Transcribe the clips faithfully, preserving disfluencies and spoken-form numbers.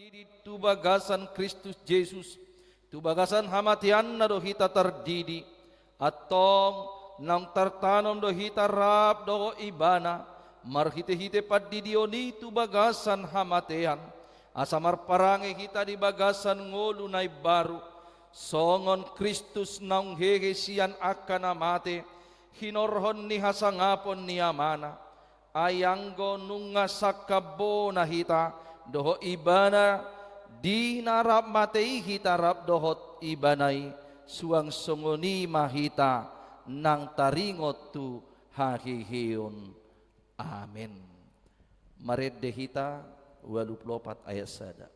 Didi tu bagasan Kristus Jesus, tu bagasan hamateanna do hita tardidi. Antong, naung tartanom do hita rap dohot Ibana, marhitehite pandidion i tu bagasan hamatean, asa marparange hita di bagasan ngolu na imbaru, songon Kristus naung hehe sian angka na mate, hinorhon ni hasangapon ni Amana. Ai anggo nunga sangkambona hita dohot Ibana, di na rap mate i hita rap dohot Ibana i, suang songon i ma hita nang taringot tu haheheon. Amen. Marende hita ualu pulu opat ayat sada.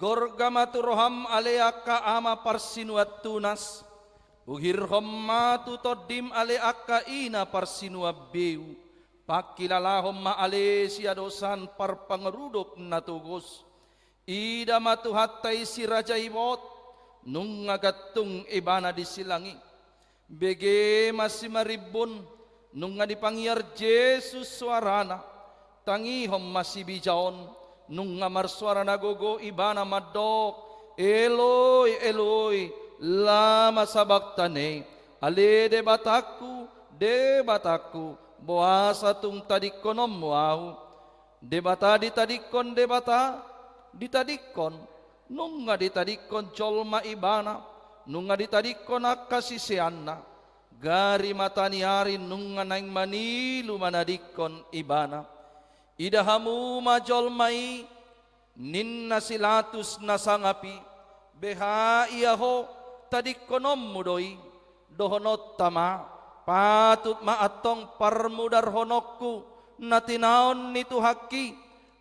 Gorga ma tu roham ale angka ama parsinuan tunas, uhirhon ma tu tondim ale angka ina parsinuan beu, pangkilalahon ma ale siadosan parpangarudop na togos. Ida ma Tuhanta i si Raja Ibot, nunga gantung Ibana di silang i. Bege ma simarimbun, nunga dipangiar Jesus soarana. Tangihon ma sibija on, nunga marsoara na gogo Ibana mandok, Eloi, Eloi, lama sabaktani? Ale Debatangku, Debatangku, boasa tung tadingkononmu ahu? Debata ditadingkon Debata, ditadingkon, nunga ditadingkon jolma Ibana, nunga ditadingkon angka siseanna. Gari mataniari nunga naeng manilu manadingkon Ibana. Ida hamu ma jolma i, ninna si Latus na sangap i, beha ia ho, tadingkononmu do i. Dohononta ma, patut ma antong parmudarhononku na tinaon ni Tuhangki,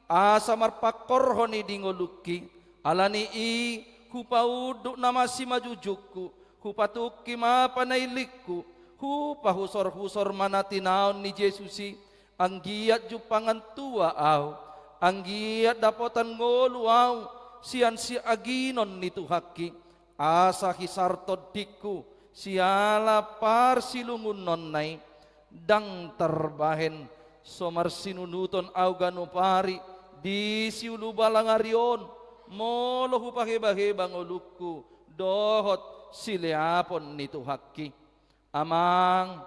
asa marpangkorhon i di ngolungki. Ala ni i, hupaunduk nama simanjujungku, hupatungki ma panailingku, hupahusorhusor ma na tinaon ni Jesus i. Anggiat jumpangan tua ahu, anggiat dapotan ngolu ahu sian siaginon ni Tuhangki, asa hisar tondingku siala parsilungunonna i. Ndang tarbahen so marsinunuton ahu ganup ari di siulu balang ari on, molo hupahebaheba ngolungku dohot sileapon ni Tuhangki. Amang,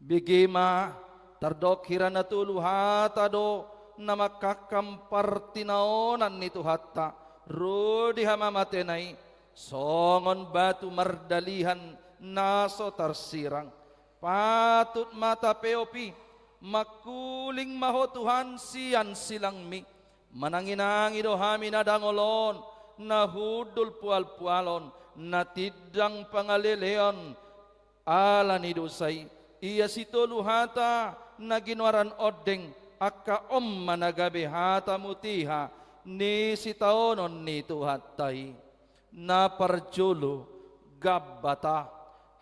bege ma, tardok hira na tolu hata do na mangkangkang partinaonan ni Tuhanta ro di hamamatena i, songon batu mardalihan na so tarsirang. Patut ma tapeop i, mangkuling ma ho Tuhan sian silangmi. Mananginangi do hami na dangol on, na hundul pualpualon, na tindang pangaleleon, ala ni dosa i. Ia sitolu hata na ginoaran ondeng, angka on ma na gabe hata mutiha ni sitaonon ni Tuhanta i. Na parjolo, Gabbatha.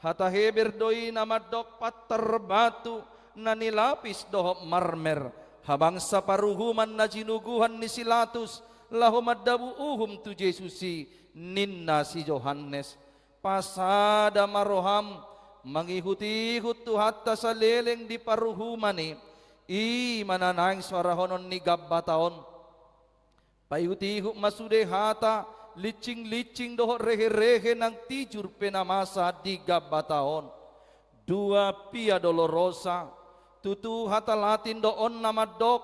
Hata Heber do i na mandok pantar batu na nilapis dohot marmer, Habangsa paruhuman na jinuguhan ni si Latus laho mandabu uhum tu Jesus i, ninna si Johannes: Pasada ma roham mangihut-ihut Tuhanta saleleng di paruhuman i, i ma na naeng soarahonon ni Gambata on. Paihut-ihut ma sude hata linsing-linsing dohot rehe-rehe nang tijur pe na masa di Gambata on. Dua Via Dolorosa, tutu hata Latin do on na mandok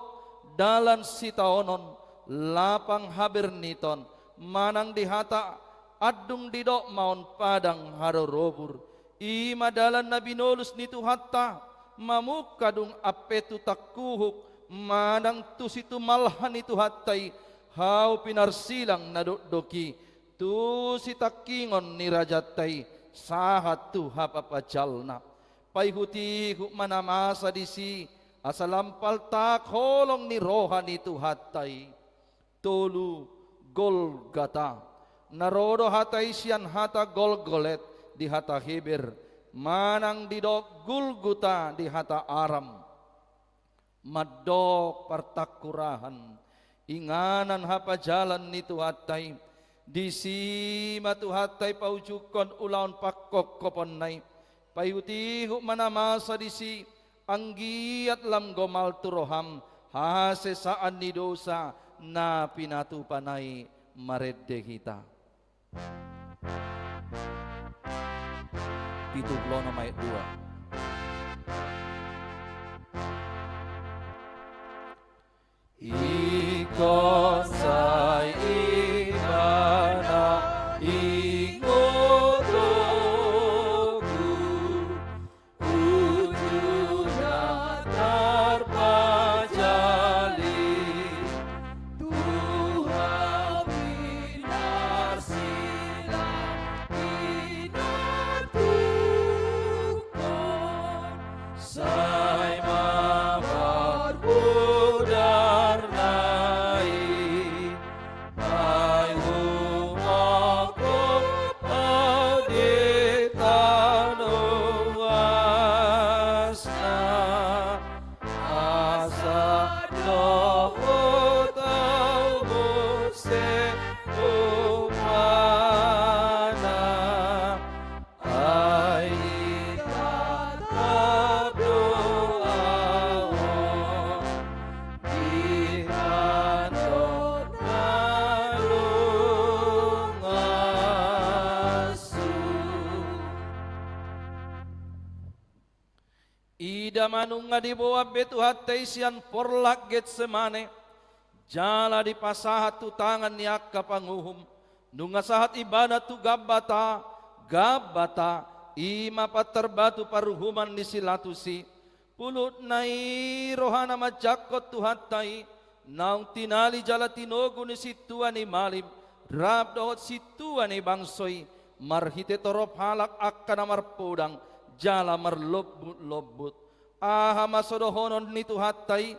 dalan sitaonon, lapang haberniton, manang di hata andung didok ma on padang harorobur. I ma dalan na binolus ni Tuhanta, mamungka dung ampe tu tangkuhuk manang tu situmalha ni Tuhanta i, hau pinarsilang na dokdok i, tu sitangkingon ni rajanta i, sahat tu hapapajalna. Paihut-ihut ma na masa disi, asa lam paltak holong ni roha ni Tuhanta i. Tolu, Golgata. Na ro do hata i sian hata Golgolet di hata Heber, manang didok Gulguta di hata Aram. Mandok partangkurahan, inganan hapajalan ni Tuhanta i. Disi ma Tuhanta i paujungkon ulaon pangkophoponna i. Paihut-ihut ma na masa disi, anggiat lam gomal tu roham hasesaan ni dosa na pinatupana i. Marende hita. Pitu pulu onom ayat dua. Ingkon sai Ibana ingotoku, ujungna tarpajali, Tuhan pinarsilang inantungkon, sai ma marmudarna i. Ai humongkop au di tano asna, asa dohot au muse rupana. Ai ditatap do au on di tano na longashu. Ida ma nunga diboan be Tuhanta i sian porlak Getsemane, jala dipasahat tu tangan ni angka panguhum, nunga sahat Ibana tu Gambata. Gambata, i ma pantar batu paruhuman ni si Latus i. Pulutna i rohana manjangkon Tuhanta i, naung tinali jala tinogu ni sintua ni malim, rap dohot sintua ni bangso i, marhite torop halak angka na marpodang jala marlombut-lombut. Aha ma so dohonon ni Tuhanta i?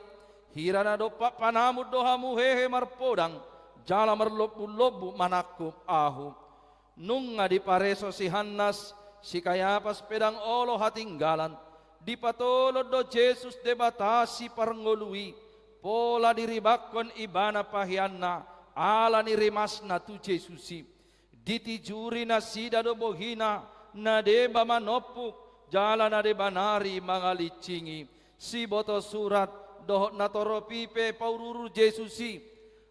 Hira na dompak panamun do hamu hehe marpodang jala marlombut-lombut manangkup Ahu. Nunga dipareso si Hannas, si Kayapas pe ndang olo hatinggalan. Dipatolon do Jesus Debata Siparngolu i, pola diribanghon Ibana paheanna ala ni rimasna tu Jesus i. Ditijuri nasida do bohina, na deba manompuk jala na deba nari mangalinsingi. Siboto surat dohot natorop i pe paurur-urur Jesus i.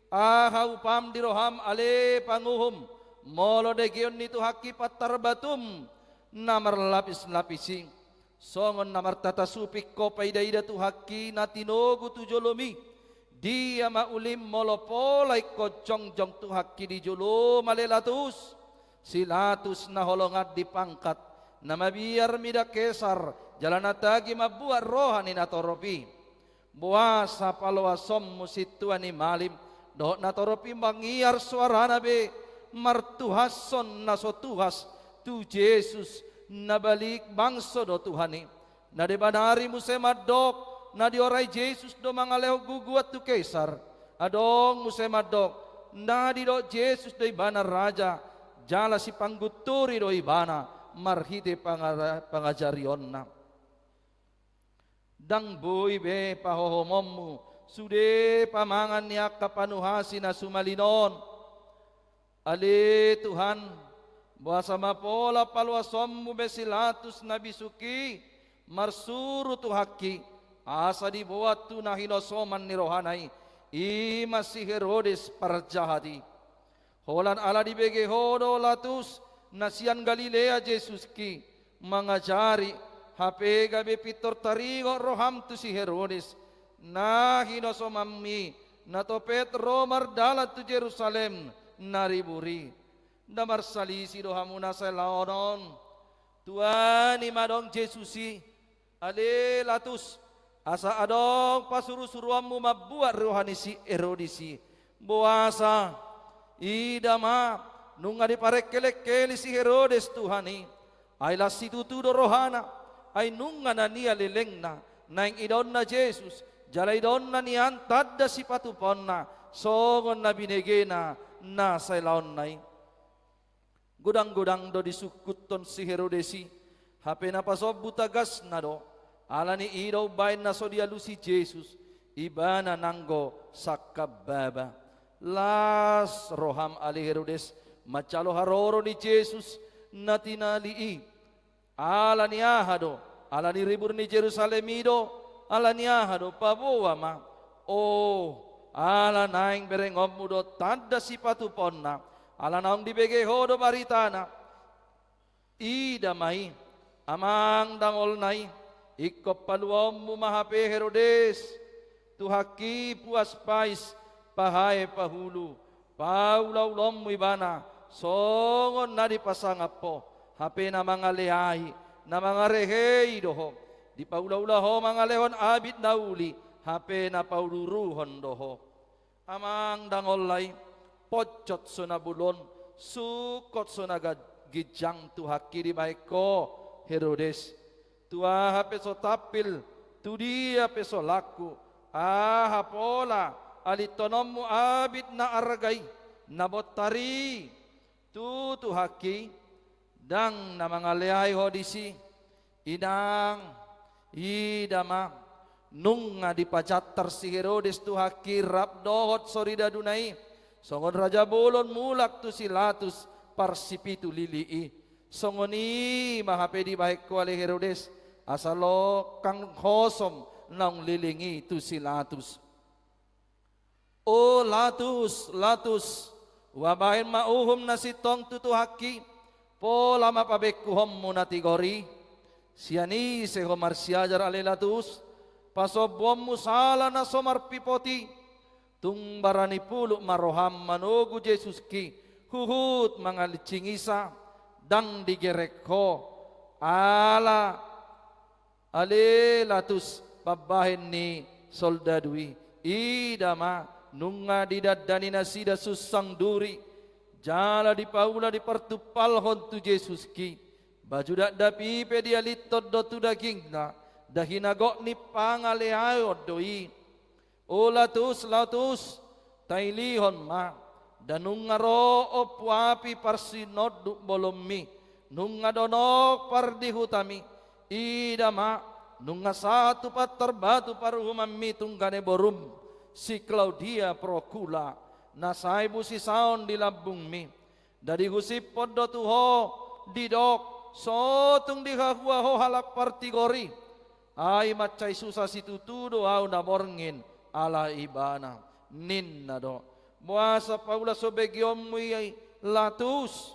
Aha upam di roham ale panguhum, molo degeon ni Tuhanki pantar batum na marlapis-lapis i? Songon na martata suping ho paida-ida Tuhanki na tinogu tu jolom i. Dia ma ulim molo pola ingkon jongjong Tuhanki di jolom ale Latus? Si Latus na holongan di pangkat, na mabiar mida Kesar, jala na tagi mambuat roha ni natorop i. Boasa paloasonmu sintua ni malim dohot natorop i mangiar soarana be martuhashon na so tuhas tu Jesus na balik bangso do Tuhan i? Na deba nari muse mandok na diorai Jesus do mangalehon guguan tu Kesar. Adong muse mandok na didok Jesus do Ibana raja, jala sipanggunturi do Ibana marhite panga-, pangajarionna. Ndang boi be pahohomonmu Sude pamangan ni angka panuhasi na sumalin on. Ale Tuhan, boasa ma pola paloasonmu be si Latus na bisuk i marsuru Tuhangki, asa diboan tu na hinosoman ni rohana i, i ma si Herodes parjahat i. Holan ala dibege ho do Latus na sian Galilea Jesuski mangajari, hape gabe pintor taringot roham tu si Herodes, na hinosomanmi, na topet ro mardalan tu Jerusalem na ribur i. Nda marsalisi do hamu na sai laon on. Tuani ma adong Jesus i, ale Latus, asa adong pasurusuruonmu mambuat roha ni si Herodes i. Boasa, ida ma, nunga diparengkelengkeli si Herodes Tuhan i. Ai las situtu do rohana, ai nunga na nialelengna, naeng idaonna Jesus, jala idaonna nian tanda sipatupaonna, songon na binegena na sai laonna i. Godanggodang do disungkuthon si Herodes i, hape na pasombu tagasna do, ala ni i do umbahen na so dialusi Jesus, ibana nanggo sangkap baba. Las roham ale Herodes, manjalo haroro ni Jesus na tinali i. Ala ni aha do, ala ni ribur ni Jerusalem i do, ala ni aha do, paboa ma. O, ala naeng berengonmu do tanda sipatupaonna, ala naung dibege ho do baritana. Ida ma i, amang dangolna i, ingkon paluaonmu ma hape Herodes, Tuhangki puas pais, pahae pahulu, paulaulaonmu ibana, songon na dipasangap ho, hape na mangaleai, na mangarehei do ho, dipaulaula ho mangalehon abit na uli, hape na paururuhon do ho. Amang dangolna i, ponjot so na bolon, sungkot so na ga-, ginjang Tuhangki dibahen ho, Herodes. Tu aha pe so tampil, tu dia pe so langku, aha pola alinhononmu abit na arga i, na bontar i, tu Tuhangki, ndang na mangaleai ho disi. Inang, ida ma, nunga dipajantar si Herodes Tuhangki rap dohot soridanuna i, songon raja bolon mulak tu si Latus parsipitu lili i. Songon i ma hape dibahen ho ale Herodes, asa longkang hosom naung leleng i tu si Latus. O Latus, Latus, hubahen ma uhum na sintong tu Tuhangki, pola ma pabengkuhonmu na tigor i. Sian ise ho marsiajar ale Latus, pasombuonmu sala na so marpipot i? Tung barani puluk ma roham manogu Jesuski, huhut mangalitsingisa, ndang digerek ho, ala ale Latus pambahen ni soldadu i. Ida ma, nunga didandani nasida sunsang duri, jala dipaula dipartumpalhon tu Jesuski. Baju dakdanak i pe dialinhon do tu dagingna, nda hinagot ni pangaleaon do i. O Latus, Latus, tailihon ma, nda nunga ro ompu api parsinonduk bolonmi, nunga donok pardihutami, ida ma, nunga sahat tu pantar batu paruhumanmi tunggane borum, si Klaudia Prokula, na sai busisaon di lambungmi. Nda dihusipon do tu ho, didok, so tung dihahua ho halak partigor i. Ai mansai susa situtu do ahu na borngin ala ibana, ninna do. Boasa paula so begeonmu i Latus,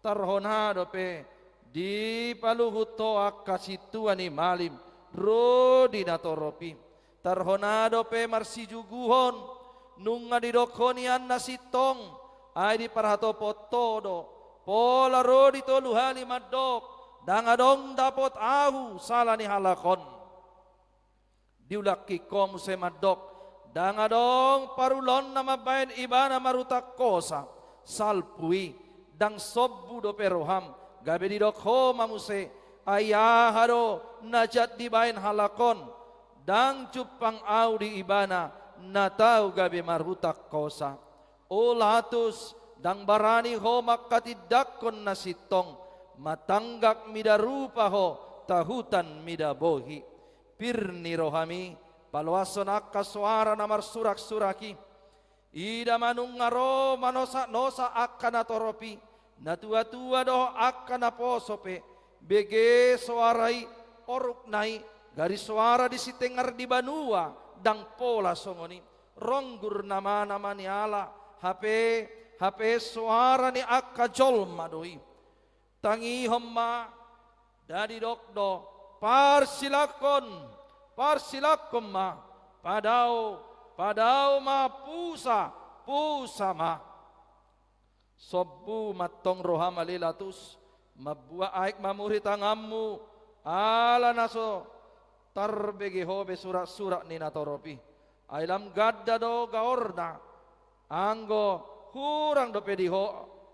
tarhona dope dipaluhut ho angka sintua ni malim ro di natorop i. Tarhona dope marsijuguhon, nunga didok ho nian na sintong, ai diparhatopot ho do, pola ro di tolu hali mandok, ndang adong dapot ahu sala ni halak on. Diulangkon ho muse mandok, ndang adong parulaonna mambahen ibana marhutang hosa, salpu i, ndang sombu dope roham, gabe didok ho ma muse, ai aha do na jat dibahen halak on, ndang jumpang ahu di ibana na tau gabe marhutang hosa. O Latus, ndang barani ho mangkatindangkon na sintong, matanggak mida rupa ho, tahutan mida bohi. Pir ni rohami, Paloashon angka soara na marsurak-surak i. Ida ma nunga ro manosaknosak angka natorop i, natuatua dohot angka naposo pe, bege soara i, orukna i, gari soara di sitengar di banua, ndang pola songon i. Ronggur nama-nama ni ala, hape, hape soara ni angka jolma do i. Tangihon ma, nda didok do, parsilangkon, parsilangkon ma, padao, padao ma, pusa, pusa ma. Sombu ma antong roham ale Latus, mambuat aek mamuri tanganmu, ala na so tarbege ho be surak-surak ni natorop i. Ai lam ganda do gaorna, anggo hurang dope di ho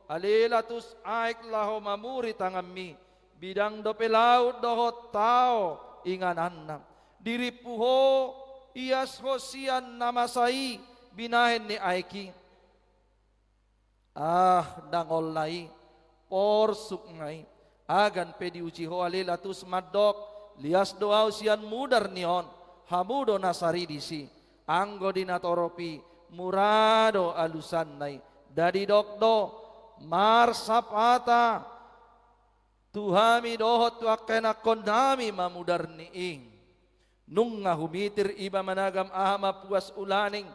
ale Latus aek laho mamuri tanganmi, bidang dope laut dohot tao ingananna. Dirimpu ho, ias ho sian na masa i binahen ni aek i. Ah, ndang ol na i, porsuk na i. Agan pe diuji ho ale Latus mandok, lias do ahu sian mudar ni on, hamu do na sari disi. Anggo di natorop i, mura do alusanna i. Nda didok do, marsapata tu hami dohot tu angka ianakkonnami ma mudar ni i. Nunga humitir iba managam aha ma puas ulaning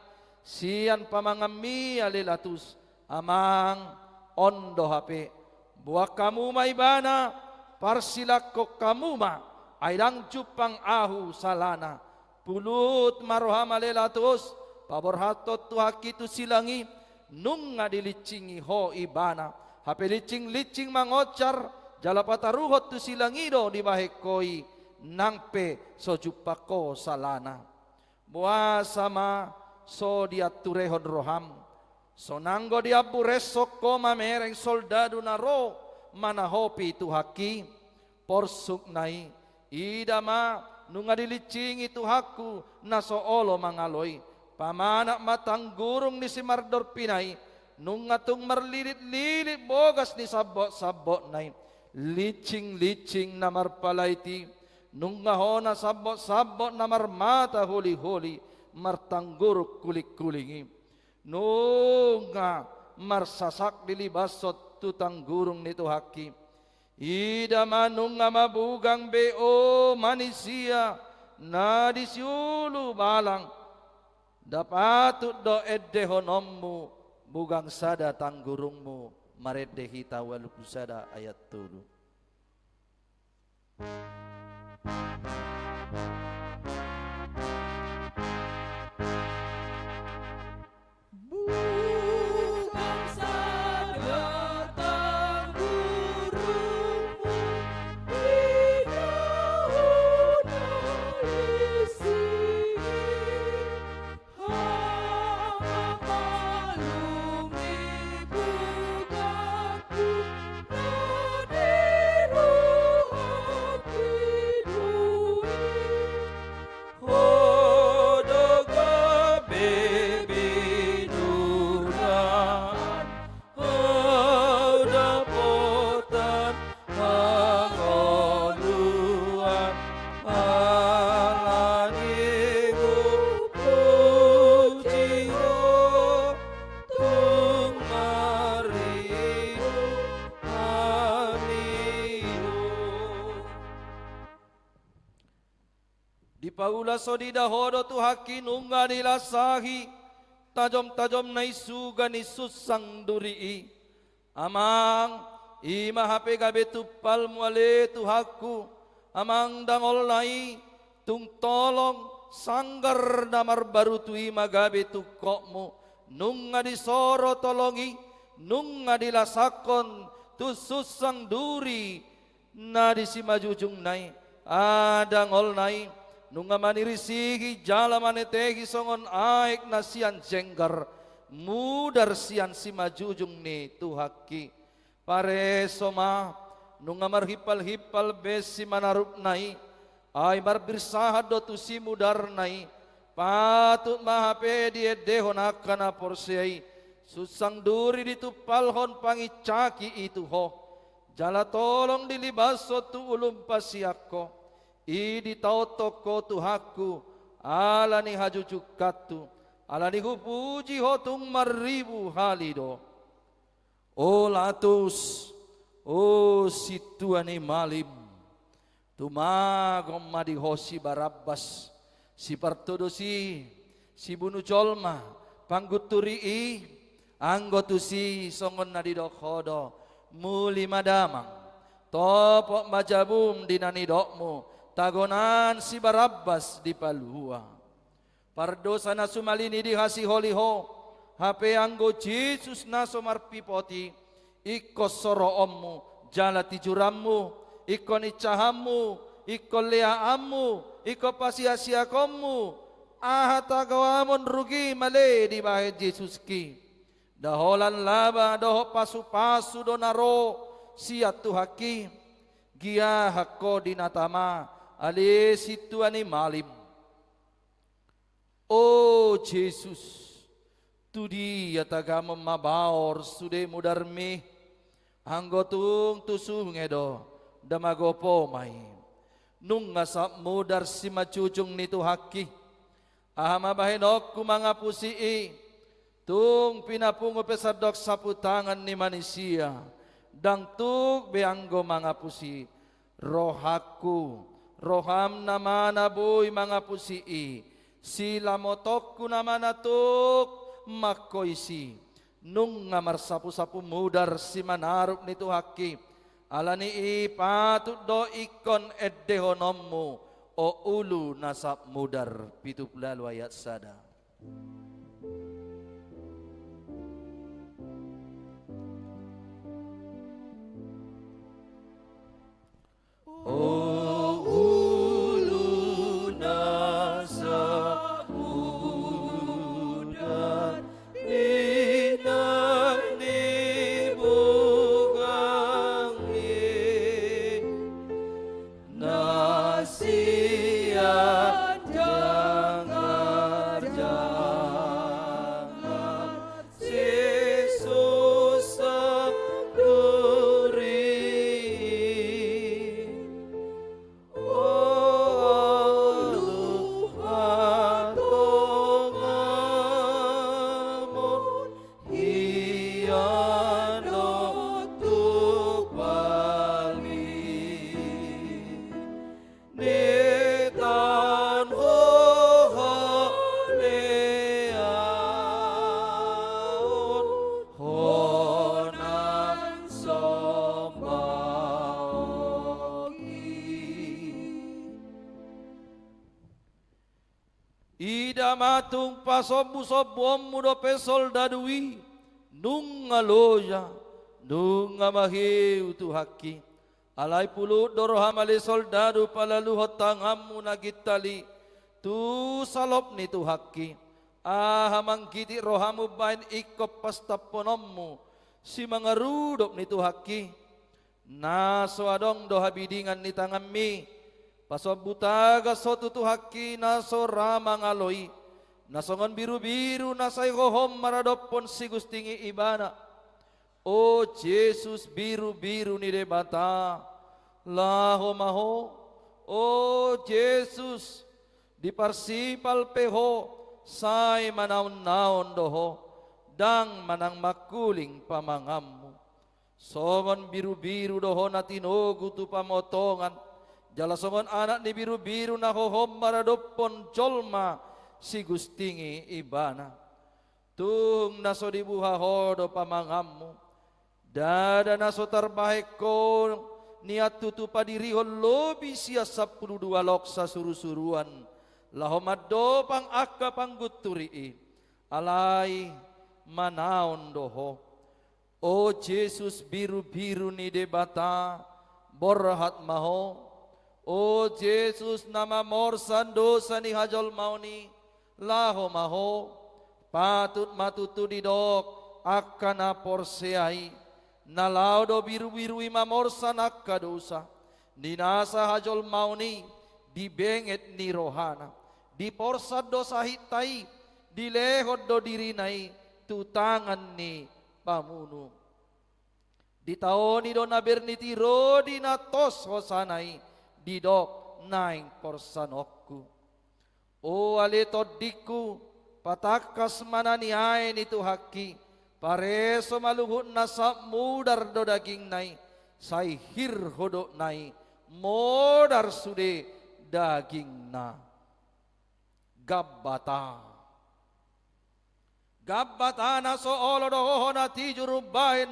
sian pamanganmi ale Latus, amang, on do hape. Boan hamu ma ibana, parsilangkon hamu ma, ai ndang jumpang ahu salana. Pulut ma roham ale Latus, paborhathon Tuhanki tu silang i, nunga dilinsingi ho ibana. Hape linsing-linsing mangonjar, jala pataruhon tu silang i do dibahen ho i, nang pe so jumpang ho salana. Boasa ma so dianturehon roham? Sonang do diambureshon ho mamereng soldadu na ro manahopi Tuhanki. Porsuk na i, ida ma, nunga dilinsingi Tuhanku na so olo mangalo i. Pamanat ma tanggurung ni simardorpina i, nunga tung marlilit-lilit bogas ni sambot-sambotna i. Linsing-linsing na marpalait i, nunga hona sambot-sambot na marmata holi-holi, martanggurung kuling-kuling i. Nunga marsasak dilibashon tu tanggurung ni Tuhanki. Ida ma, nunga mabugang be, o manisia, na di siulu balang. Nda patut do endehononmu bugang sada tanggurungmu. Marende hita ualu pulu sada ayat tolu. Dipaula so dida ho do Tuhanki nunga dilasahi tajom-tajom na i suga ni sunsang duri i. Amang, i ma hape gabe tumpalmu ale Tuhanku, amang dangolna i, tung tolong sanggar na marbarutu i ma gabe tungkotmu, nunga disoro tolong i, nunga dilasahon tu sunsang duri na di simajujungna i, ah dangolna i, nunga manirisihi jala manetehi songon aek na sian jenggar, mudar sian simajujung ni Tuhanki. Pareso ma, nunga marhimpal-himpal be simanarupna i, ai marbirsahat do tu simudarna i, patut ma hape diendehon angka na porsea i, sunsang duri ditumpalhon panginsaki i tu ho, jala tolong dilibashon tu ulum pasian ho, i ditaothon ho Tuhanku, Ala ni hajujungkanmu, ala ni hupuji ho tung marribu hali do. O latus, o sintua ni malim, tumagon ma di ho si Barabbas, sipartodos i, sibunu jolma, panggunturi i, anggo tusi songon na didok ho do, muli ma damang, topot ma jabum di na nidokmu, tagonan si Barabbas dipalua. Pardosa na sumalini dihasiholi ho, hape anggo Jesus na so marpipot i, ingkon soroonmu jala tijuranmu, ingkon incahanmu, ingkon leaanmu, ingkon pasiasiakonmu, aha tagoamon rugi male dibahen Jesus ki. Nda holan laba dohot pasupasu do na ro sian Tuhan ki, giahan ho di na tama, ale sintua ni malim. O Jesus, tu dia tagamon mabaor sude mudarmi, anggo tung tu sunge do, nda magopo ma i. Nunga sap mudar simanjujung ni Tuhan ki, aha ma bahenonku mangapusi i, tung pinapungu pe sandok saputangan ni manisia, ndang tuk be anggo mangapusi i. Rohangku, roham nama na boi mangapusi i, silamotongku nama na tuk mangkoisi. Nunga marsapusapu mudar simanarup ni Tuhan ki, ala ni i patut do ingkon endehononmu, o ulu na sap mudar. Pitu pulu ualu ayat sada. O ulu na sap mudar, pinang ni bugang i, na sian janggar-janggar Jesus sandiri. O ulu hatongamon, hian do tu pali. Ni tan ho haleaon, ho nang sombaon i. Ida ma tung pasombusombuonmu dope soldadu i, nunga loja, nunga maheu Tuhan ki. Alai pulut do roham ale soldadu palaluhon tanganmu na gintal i tu salop ni Tuhan ki. Aha manggitik roham umbahen ingkon pastampononmu simangarudop ni Tuhan ki. Na so adong do habidingan ni tanganmi, pasombu tagas ho tu Tuhan ki na so ra mangalo i, na songon birubiru na sai hohom maradophon sigusting i ibana. O Jesus, birubiru ni Debata, laho ma ho. O Jesus, diparsipal pe ho, sai manaonnaon do ho, ndang manang mangkuling pamanganmu. Songon birubiru do ho na tinogu tu pamotongan, jala songon anak ni birubiru na hohom maradophon jolma sigusting i ibana. Tung na so dibuha ho do pamanganmu, ndada na so tarbahen ho nian tutu padirihon lobi sian sampulu dua lok sasurusuruan, laho mandopang angka panggunturi i, alai manaon do ho. O Jesus, birubiru ni Debata, borhat ma ho. O Jesus, na mamorsan dosa ni hajolmaon i, laho ma ho. Patut ma tutu didok angka na porsea i, na laho do birubiru i mamorsan angka dosa ni nasa hajolmaon i di benget ni rohana. Diporsan do sahitta i, dilehon do dirina i tu tangan ni pamunu. Ditaoni do na bernit i ro di na tos hosana i, didok naeng porsanonku. O ale tondingku, patangkas ma na niae ni Tuhanki, pareso ma luhutna sahat mudar do dagingna i, sai hir hodokna i, modar sude dagingna. Gambata. Gambata na so olo do ho na tijur umbahen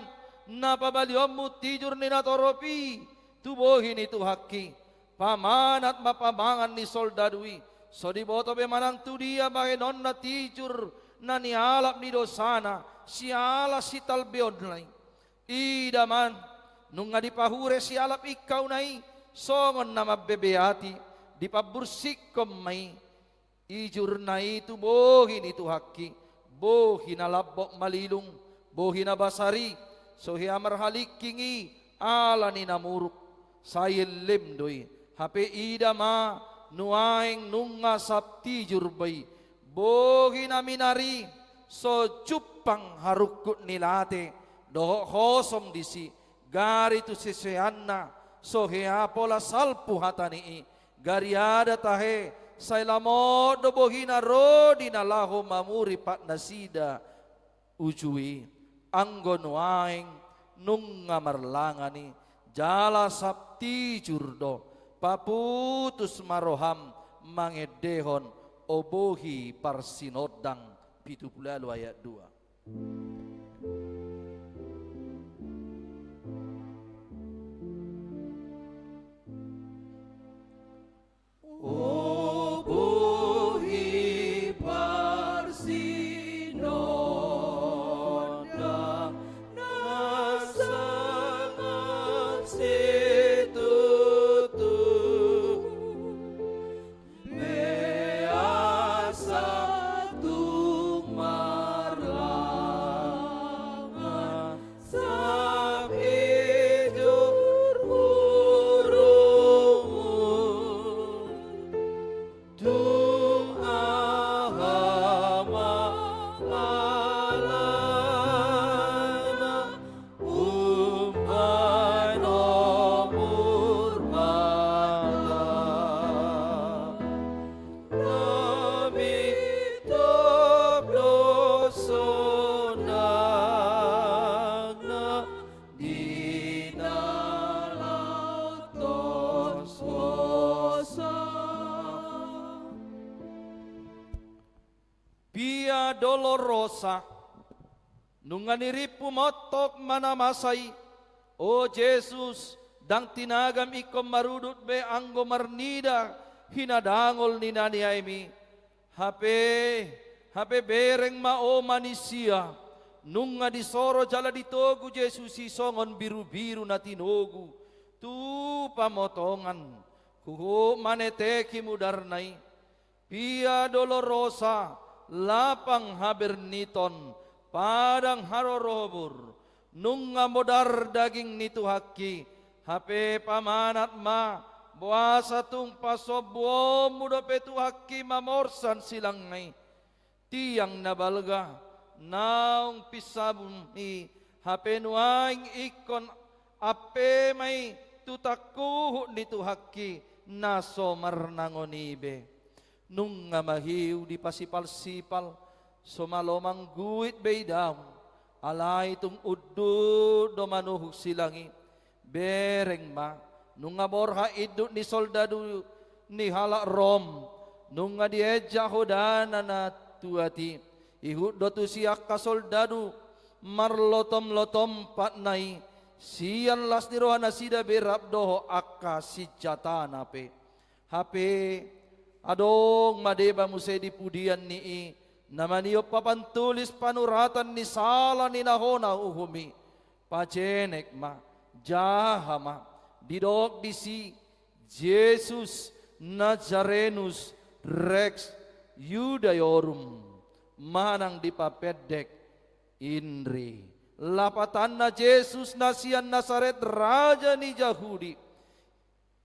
na pabalionmu tijur ni natorop i tu bohi ni Tuhanki. Pamanat ma pamangan ni soldadu i. So diboto be manang tudia bahenonna tijur na nialap ni dosana siala sitalbeonna i. Ida ma, nunga dipahure sialap ingkauna i songon na mambebeati, dipambursihkon ma i. Ijurna i tu bohi ni Tuhanki, bohi na lambok malilung, bohi na basar i, so hea marhalingking i ala ni na muruk, sai ellem do i. Hape ida ma, nuaeng nunga sap tijur be i, bohi na minar i, so jumpang harungkut ni late dohot hosong disi, gari tu siseanna so hea pola salpu hata ni i. Gariada tahe, sai lamot do bohina ro di na laho mamuri patnasida uju i. Anggo nuaeng nunga marlangan i, jala sap tijur do, paputus ma roham mangendehon, o bohi parsinondang. Pitu pulu ualu ayat dua. O bohi parsinondang na sangap situtu, beasa tung marlangan sap tijur hurungmu. Tung aha ma alana umbahen ombur mata, na mitop do sonangna di na laos hosa. Via Dolorosa. Nunga nirimpu montok ma na masa i, o Jesus, ndang tinagam ingkon marudut be anggo marnida hinadangol ni na niaem i. Hape, hape bereng ma, o manisia, nunga disoro jala ditogu Jesus i songon birubiru na tinogu tu pamotongan, huhut maneteki mudarna i. Via Dolorosa, lapang haberniton, padang harorobur, nunga modar daging ni Tuhanki. Hape pamanat ma, boasa tung pasombuonmu dope Tuhanki mamorsan silangna i. Tiang na balga, naung pinsabun i, hape nuaeng ingkon ampe ma i tu tangkuhuk ni Tuhanki na so marnangon i be. Nunga mahiu dipasipalsipal, so malo mangguit be i daong, alai tung unduk do manuhuk silang i. Bereng ma, nunga borhat induk ni soldadu ni halak Rom, nunga dienjak hodana na tuat i. Ihut do tusi angka soldadu marlotomlotom patna i, sian las ni rohanasida be rap dohot angka sinjatana pe. Hape adong ma deba muse di pudian ni i na maniop papan tulis panuratan ni sala ni na hona uhum i. Pajenek ma, jaha ma, didok disi, Jesus Nazarenus Rex Iudaeorum, manang dipapendek, Inri. Lapatanna, Jesus na sian Nasaret, raja ni Jahudi.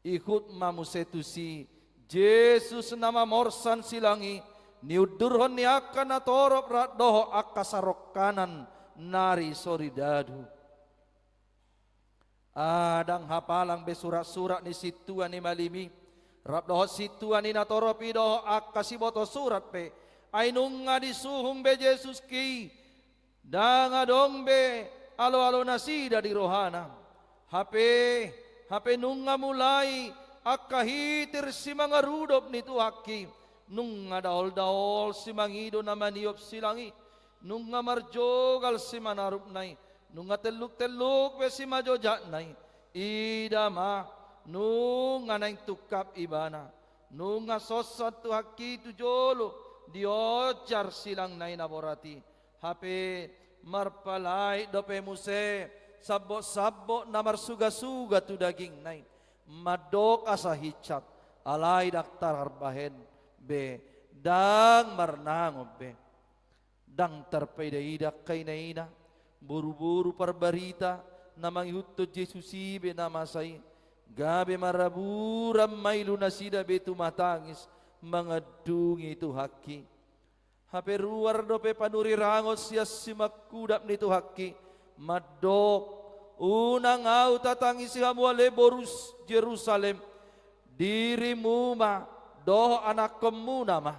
Ihut ma muse tusi Jesus na mamorsan silang i, niundurhon ni angka natorop rap dohot angka sarongkanan nari soridadu. Ndang hapalang be suratsurat ni sintua ni malim i, Rap dohot sintua ni natorop i dohot angka siboto surat pe, ai nunga disuhung be Jesus i, ndang adong be aloalo nasida di rohana. Hape, hape nunga mulai angka hitir simangarudop ni Tuhan i, nunga daoldaol simangido na maniop silang i, nunga marjogal simanarupna i, nunga telluktelluk pe simajojatna i. Ida ma, nunga naeng tungkap ibana, nunga sonsan Tuhan i tu jolo dionjar silangna i na borat i. Hape marpalait dope muse sambotsambot na marsugasuga tu dagingna i, mandok asa hinsat, alai ndang tarbahen be, ndang marnangon be. Ndang tarpaidaida angka inaina, boruboru parbarita na mangihuthon Jesus i be na masa i, gabe maraburan ma ilu nasida be tumatangis mangandungi Tuhan i. Hape ruar dope panurirangon sian simangkudap ni Tuhan i, mandok: Unang ahu tatangisi hamu ale boru Jerusalem, dirimu ma dohot anakkonmuna ma,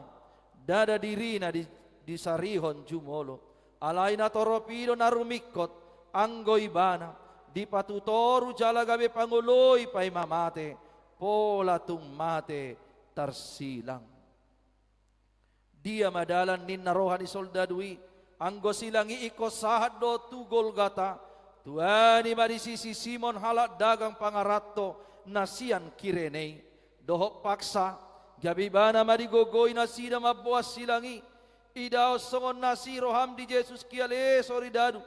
ndada dirina di, disarihon jumolo. Alai natorop i do na rumingkot, anggo ibana dipatutoru jala gabe pangoloi paima mate, pola tung mate tarsilang. Dia ma dalan ninna roha ni soldadu i, anggo silang i ingkon sahat do tu Golgata, tuani ma di sisi Simon halak dagang pangaranto na sian Kirene i. Dohot paksa, gabe ibana ma digogoi nasida mamboan silang i. Idaon songon na asi roham di Jesus i ale soridadu.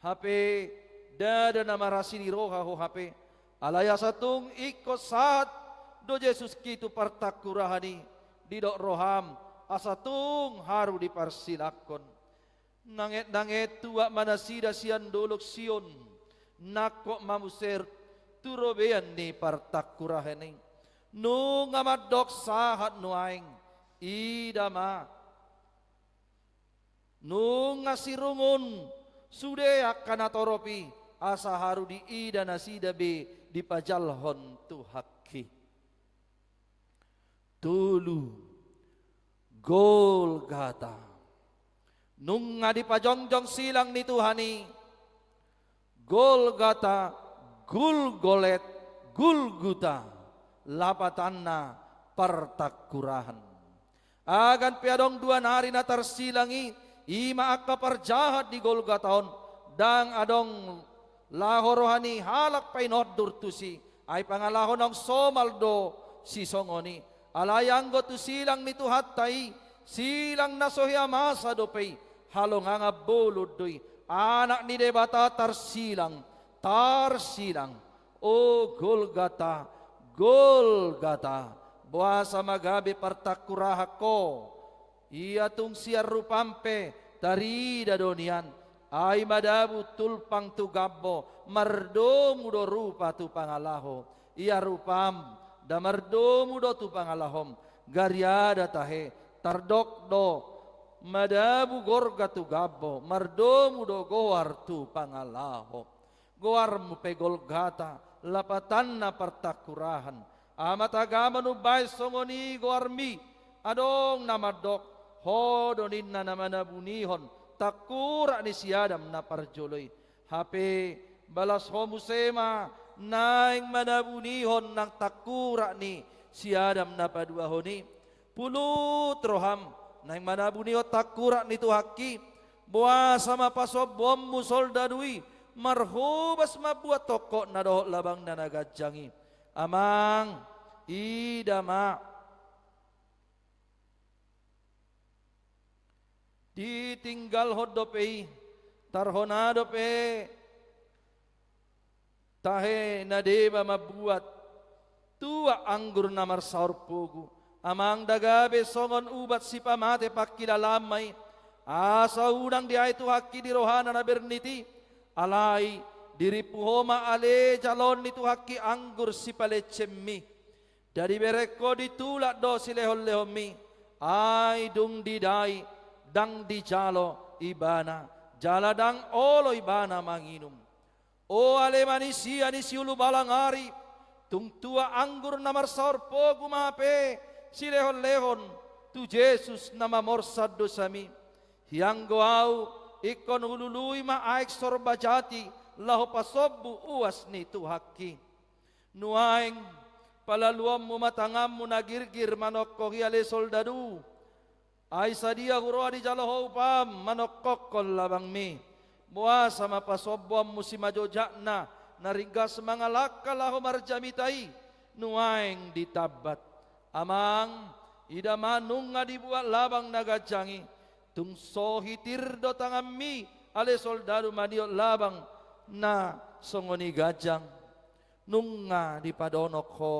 Hape ndada na marasi ni roha ho hape, alai asa tung ingkon sahat do Jesus i tu partangkurahan i, didok roham asa tung haru diparsilangkon. Nangetnanget tuat ma nasida sian dolok Sion, nangkok ma muse tu robean ni partangkurahan i. Nunga mandok sahat nuaeng, ida ma. Nunga sirungun sude angka natorop i, asa haru diida nasida be dipajalhon Tuhan i. Tolu. Golgata. Nunga dipajongjong silang ni Tuhan i. Golgata, Gulgolet, Gulguta, lapatanna partangkurahan. Agan pe adong dua nari na tarsilang i, i ma angka parjahat di Golgata on, ndang adong laho roha ni halak painondur tusi, ai pangalaho naung somal do sisongon i. Alai anggo tu silang ni Tuhanta i, silang na so hea masa dope i, halongangan bolon do i, Anak ni Debata tarsilang, tarsilang. O Golgata, Golgata, boasa ma gabe partangkurahan ho? Ia tung sian rupam pe tarida do nian, ai madabu tulpang tu gambo, mardomu do rupa tu pangalaho. Ia rupam, nda mardomu do tu pangalahom, gariada tahe, tardok do, madabu gorga tu gambo, mardomu do goar tu pangalaho. Goarmu pe Golgata, lapatanna partangkurahan. Aha ma tagamon umbahen songon i goarmi? Adong na mandok, ho do ninna na manabunihon tangkurak ni si Adam na parjolo i. Hape balas ho muse ma naeng manabunihon nang tangkurak ni si Adam na paduahon i. Pulut roham naeng manabunihon tangkurak ni Tuhan i. Boasa ma pasombuonmu soldadu i marhobas mambuat tongkotna dohot labangna na ganjang i? Amang, ida ma. Ditinggalhon dope i, tarhona dope tahe na deba mambuat tuak anggur na marsaor pogu. Amang, nda gabe songon ubat sipamate pangkilalaanma i, asa unang diae Tuhan i di rohana na bernit i, alai dirimpu ho ma ale jaloon ni Tuhan i anggur sipalencenmi. Nda dibereng ho, ditulak do silehonlehonmi, ai dung didai, ndang dijalo ibana, jala ndang olo ibana manginum. O ale manisia ni siulubalang ari, Tung tuak anggur na marsaor pogu ma hape silehonlehon tu Jesus na mamorsan dosami. Ianggo ahu, ingkon hulului ma aek sorba jati laho pasombu uas ni Tuhanki. Nuaeng, palaluonmu ma tanganmu na girgir manongkohi ale soldadu. Ai sadia huroha dijalo ho upam manongkokkon labangmi. Boasa ma pasombuonmu simanjojakna na ringgas mangalangka laho marjamita i, nuaeng ditambat. Amang, ida ma nunga dibuat labang na ganjang i. Tung so hitir do tanganmi ale soldadu maniop labang na songon i ganjang. Nunga dipadonok ho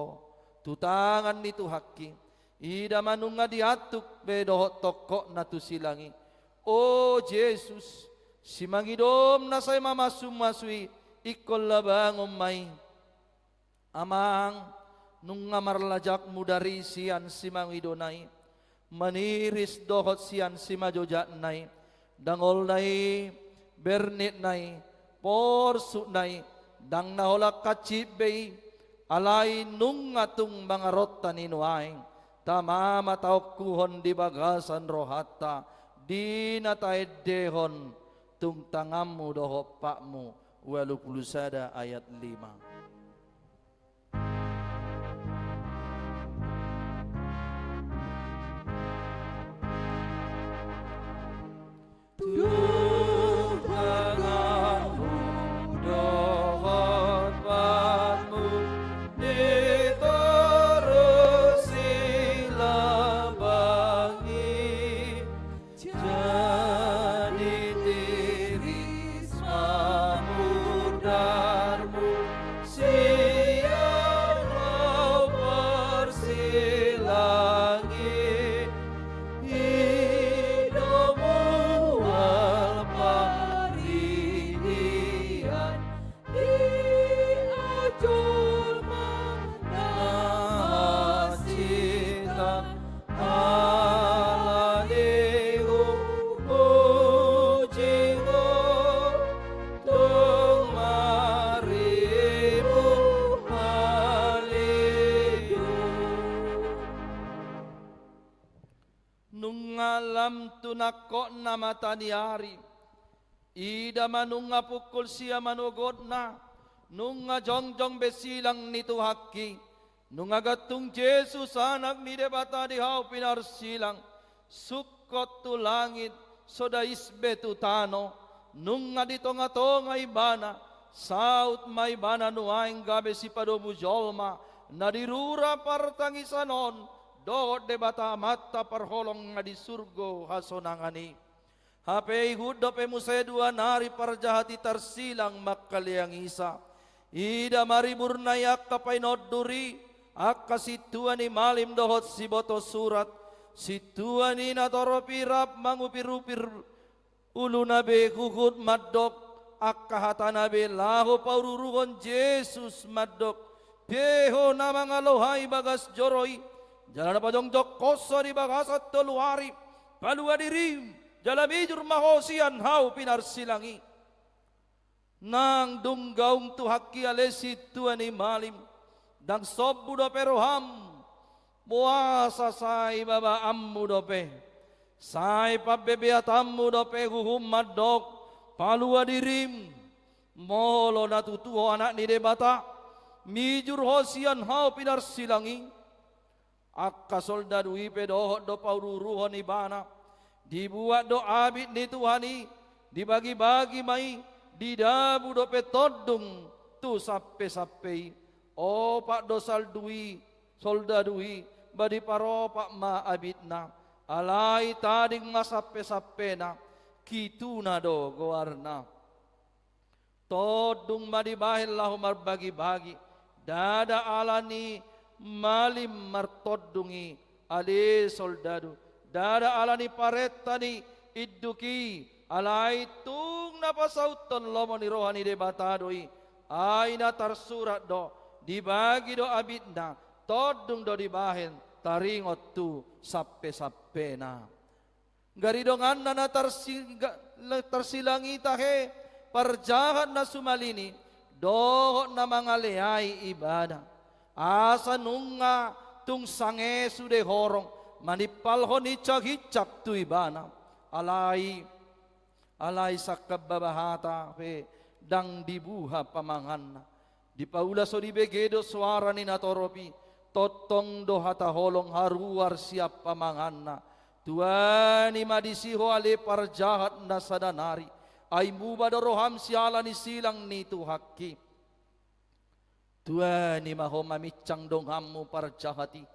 tu tangan ni Tuhanki. Ida ma nunga diantuk be dohot tongkotna tu silang i. O Jesus, simangidom na sai mamasumasu i, ingkon labangon ma i. Amang, nunga marlajak mudar i sian simangidona i, maniris dohot sian simanjojakna i, dangolna i, bernitna i, porsukna i, ndang na holan hansit be i, alai nunga tung mangaronta ni nuaeng, tama ma taongkuhon di bagasan rohanta, di na taendehon tung tanganmu dohot patmu, ualu pulu sada ayat lima. Tung tanganmu dohot patmu ditorusi labang i. Jadi tiris ma mudarmu sian hau parsilang i, i do mual paridian. Di ajar ma na hansit, ala ni hupuji ho, tung maribu halilu. Nunga lam tu nangkokna mata ni ari, ida ma nunga pungkul sia manogotna, nunga jongjong be silang ni Tuhanki, nunga gantung Jesus Anak ni Debata di hau pinarsilang, sungkot tu langit, so dais be tu tano, nunga di tongatonga Ibana, saut ma Ibana nuaeng gabe sipadomu jolma, na di rura partangisan on, dohot Debata Amanta parholong na di surgo hasonangan i. Hape ihut dope muse dua nari parjahat i tarsilang mangkaleangisa. Ida ma riburna i angka painondur i, angka sintua ni malim dohot siboto surat, sintua ni natorop i rap mangupirupir uluna be huhut mandok, angka hatana be laho paururuhon Jesus mandok, beho na mangalohai bagas joro i, jala na pajongjongkonsa di bagasan tolu ari, palua dirim, jala mijur ma ho sian hau pinarsilang i. Nang dung gaung Tuhanki ale sintua ni malim, ndang sombu dope roham, boasa sai babaanmu dope, sai pambebeatanmu dope huhut mandok, palua dirim, molo na tutu ho Anak ni Debata, mijur ho sian hau pinarsilang i. Angka soldadu i pe dohot do paururuhon Ibana. Dibuat do abit ni Tuhan i, dibagibagi ma i, didabu dope tondung tu sampesampe i. Opat do saldu i, soldadu i, ba diparopat ma abitna. Alai tading ma sampesampena, Kituna do goarna. Tondung ma dibahen laho marbagibagi, ndada ala ni malim martondung i, ale soldadu, ndada ala ni parenta ni induk i, alai tung na pasauthon lomo ni roha ni Debata do i, ai na tarsurat do, dibagi do abitna, tondung do dibahen, taringot tu sampesampena. Gari donganna na tarsi-, ga-, na tarsilang i tahe, parjahat na sumalini, dohot na mangaleai ibana. Asa nunga tung sange sude horong manimpalhon hincak-hincak tu ibana. Alai, alai sangkap babahata pe ndang dibuha pamanganna. Dipaula so dibege do soara ni natorop i, tongtong do hata holong haruar sian pamanganna. Tuani ma disi ho ale parjahat na sada nari, ai muba do roham siala ni silang ni Tuhanki. Tuani ma ho mamincang donganmu parjahat i,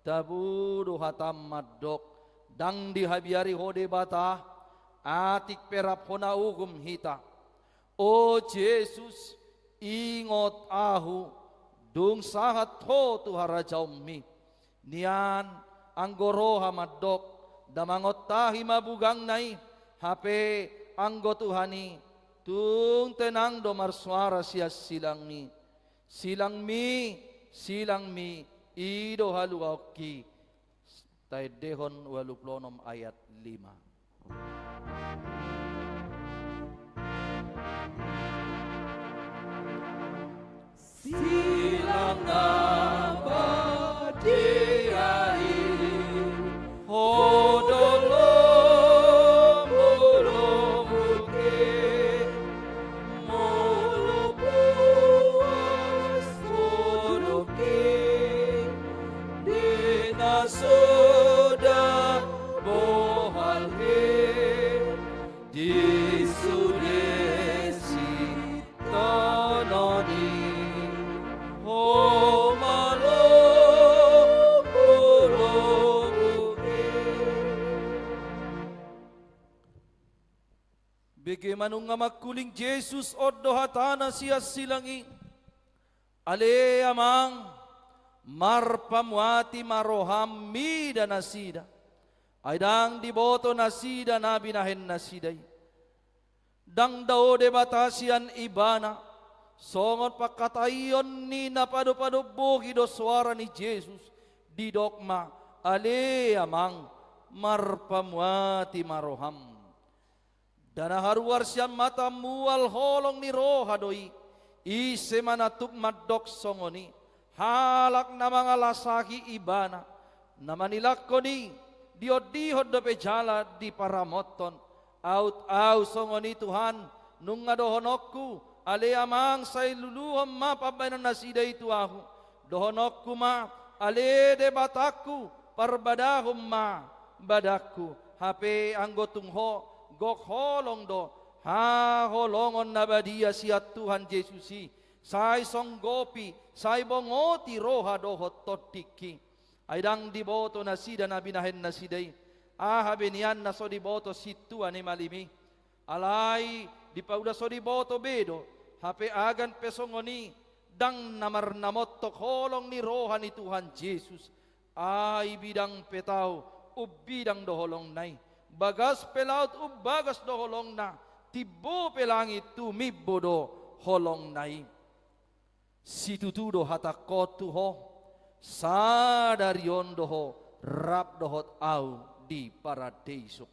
tabo do hatam mandok, ndang dihabiari ho Debata, atik pe rap hona uhum hita. O Jesus, ingot ahu, dung sahat ho tu harajaonmi. Nian anggo roha mandok, da mangontahi ma bugangna i, hape anggo Tuhan i, tung tenang do marsoara sian silang i. Silangmi, silangmi, i do haluaonki. Taendehon ualu pulu onom ayat lima. Silang na badia i, ho do lomo-lomo ke, molo puas sodoki, di na so dabohal he, di sude sitaonon i, ho ma lomo-lomo ke. Bege ma nunga mangkuling Jesus, on do hatana sian silang i. Ale Amang, marpamuati ma roham mida nasida. Ai ndang diboto nasida na binahen nasida i. Ndang dao Debata sian ibana, songon pangkataion ni na padopadop bohi do soara ni Jesus, didok ma, ale Amang, marpamuati ma roham. Da na haruar sian mata mual holong ni roha do i, ise ma na tuk mandok songon i, halak na mangalasaki ibana, na manilangkon i, diondihon dope jala diparamothon. Aut ahu songon i Tuhan, nunga dohononku, ale Amang sai luluhon ma pambahenan nasida i tu ahu. Dohononku ma, ale Debatangku, parbadahon ma badanku, hape anggo tung ho, gok holong do, haholongon na badia sian Tuhan Jesus i, sai songgopi, sai bongoti roha dohot tondingki. Ai ndang diboto nasida na binahen nasida i, aha be nian na so diboto sintua ni malim i. Alai dipaula so diboto be do, hape agan pe songon i, ndang na marnamontok holong ni roha ni Tuhan Jesus. Ai bidang pe tau, umbidang do holongna i. Bagas pe laut, umbagas do holongna. Timbo pe langit, tumimbo do holongna i. Situtu do hatangkon tu ho, sadari on do ho rap dohot ahu di paradeiso.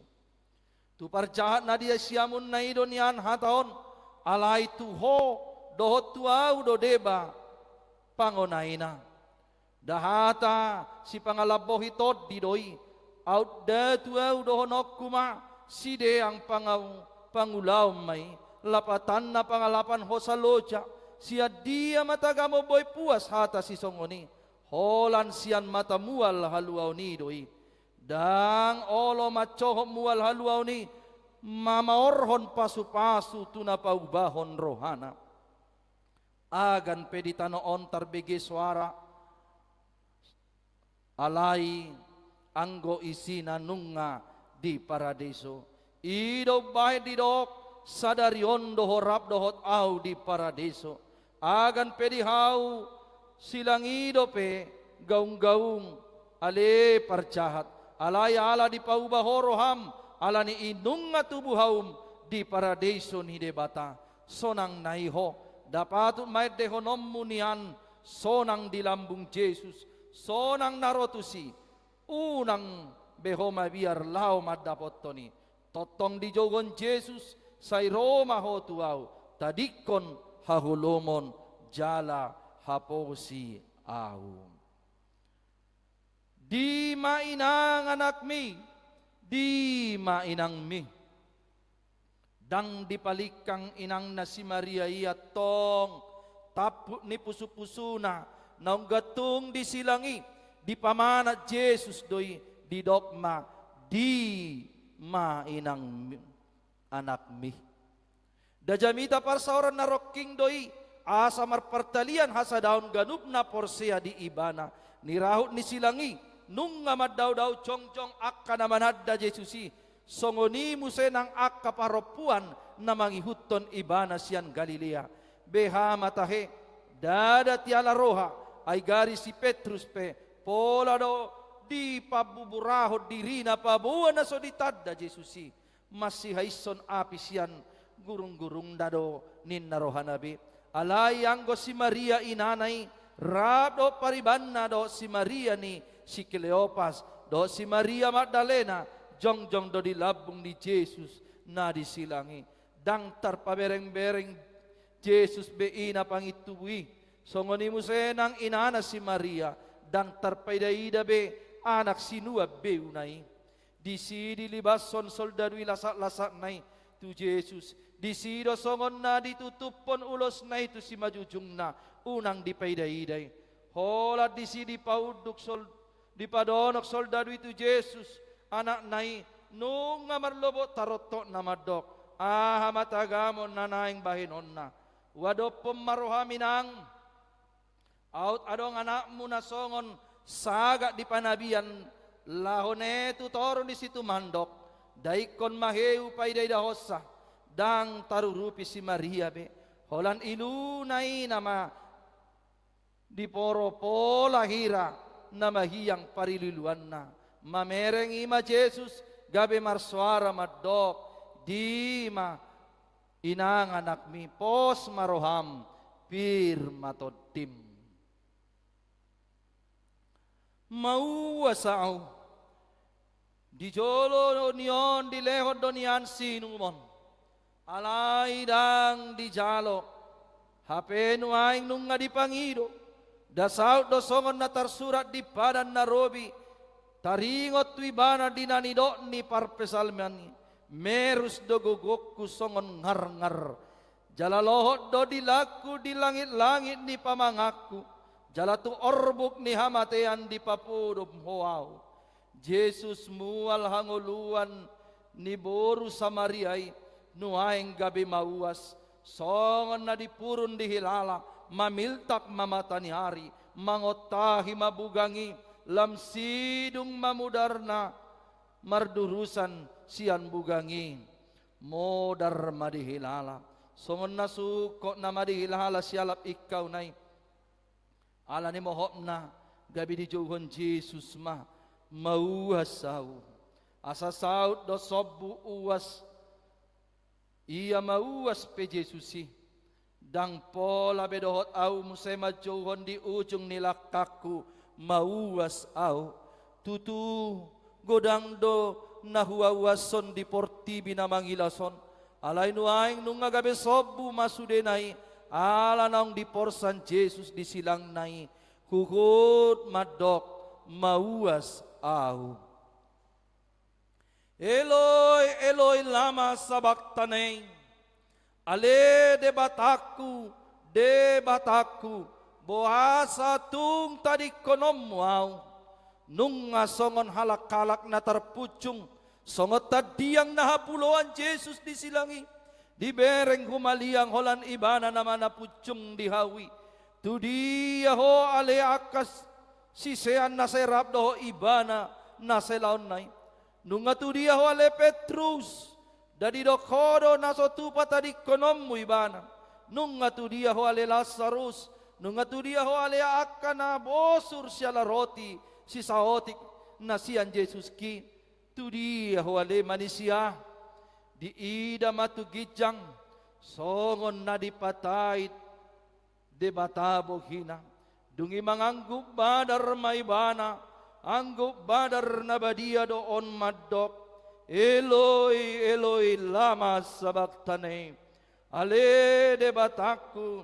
Tu parjahat na di siamunna i do nian hata on, alai tu ho dohot tu ahu do deba pangonaina. Da hata sipangalambohi tondi do i, aut da tu ahu dohononku ma, sideang pangau-, pangulaon ma i, lapatanna pangalapan hosa loja, sian dia ma tagamon boi puas hata sisongon i, holan sian mata mual haluaon i do i. Ndang olo mancohot mual haluaon i, mamaorhon pasu-pasu tu na paubahon rohana. Agan pe di tano on tarbege soara, alai anggo isina nunga di paradeiso. I do umbahen didok, sadari on do ho rap dohot ahu di paradeiso. Agan pe di hau, silang i dope gaung-gaung, ale parjahat, alai ala dipauba ho roham, ala ni i nunga tubu haum di paradeiso ni Debata. Sonang na i ho, da patut ma endehononmu nian, sonang di lambung Jesus, sonang na ro tusi, unang be ho mabiar laho mandapothon i. Tongtong dijouhon Jesus, sai ro ma ho tu ahu, tadingkon haholomon jala haposi. ahu. Di ma inang anakmi, di ma inangmi. Ndang dipalingkang inangna si Maria i, antong tampuk ni pusupusuna naung gantung di silang i, dipamanat Jesus do i, didok ma, di ma inang anakmi. Nda jamita parsaoran na rongking do i, asa marpartalian hasadaon ganup na porsea di ibana. Nirahut ni silang i, nunga mandaodao jongjong angka na mananda Jesus i, songon i muse nang angka parompuan na mangihuthon ibana sian Galilea. Beha ma tahe, ndada tiala roha, ai gari si Petrus pe, pola do dipabuburahon dirina paboa na so ditanda Jesus i. Masihaishon api sian gurunggurungna do ninna rohana be. Alai anggo si Maria inana i, rap dohot paribanna dohot si Maria ni si Kleopas, dohot si Maria Magdalena, jongjong do di lambung ni Jesus na di silang i. Ndang tarpaberengbereng Jesus be ina pangintubu i, songon i muse nang inana si Maria, ndang tarpaidaida be anak sinuan beuna i. Disi dilibashon soldadu i lasaklasakna i tu Jesus. Disi do songon na ditutuphon ulosna i tu simanjujungna, unang dipaidaida i. Holan disi dipaunduk sol-, dipadonok soldadu i tu Jesus, anakna i, nunga marlobot taroktokna mandok, aha ma tagamon na naeng bahenonna. Huadophon ma roham inang. Aut adong anakmu na songon sagat di panabian, laho ne tu toru ni situmandok, daingkon ma hehe hupaidaidahonsa. Ndang tarurupi si Maria be, holan iluna i nama diporo pola hira na mahiang pariluiluanna. Mamereng i ma Jesus, gabe marsoara mandok, di ma inang anakmi, pos ma roham, pir ma tondim. Mauas ahu. Di jolo ni on dilehon do nian siinumon. Alai ndang dijalo. Hape nuaeng nunga dipangido. Nda saut do songon na tarsurat di Padan na Robi, taringot tu ibana di na nidok ni parpsalmen i, merus do gogongku songon ngarngar. Jala lohot do dilangku di langitlangit ni pamanganku, jala tu orbuk ni hamatean dipapodom ho ahu. Jesus mual hangoluan ni boru Samaria i, nuaeng gabe mauas, songon na dipurun di hilala, mamiltak ma mata ni ari, mangontahi ma bugang i, lam sidung ma mudarna mardurusan sian bugang i, modar ma di hilala, songon na sungkot nama di hilala sialap ingkauna i. Ala ni mohopna, gabe dijouhon Jesus ma, mauas ahu. Asa saut do sombu uas, ia mauas pe Jesus i. Ndang pola be dohot ahu muse manjouhon di ujung ni langkangku, mauas ahu. Tutu, godang do na huauashon di portibi na mangilas on. Alai nuaeng nunga gabe sombu ma sudena i, ala naung diporsan Jesus di silangna i, huhut mandok, mauas ahu. Eloi, Eloi, lama sabaktani? Ale Debatangku, Debatangku, boasa tung tadingkononmu ahu? Nunga songon halak-halak na tarpunjung, songon tandiang na hapuloan Jesus di silang i, dibereng humaliang holan ibana nama na punjung di hau i. Tudia ho ale angka s-, sisean na sai rap dohot ibana na sai laonna i? Nunga tudia ho ale Petrus? Nda didok ho do na so tupa tadingkononmu ibana? Nunga tudia ho ale Lasarus? Nunga tudia ho ale angka na bosur siala roti sisaotik na sian Jesus i? Tudia ho ale manisia? Diida ma tu ginjang, songon na dipatait Debata bohina. Dung i manganggup badar ma ibana, anggup badar na badia do on mandok, Eloi, Eloi, lama sabaktani? Ale Debatangku,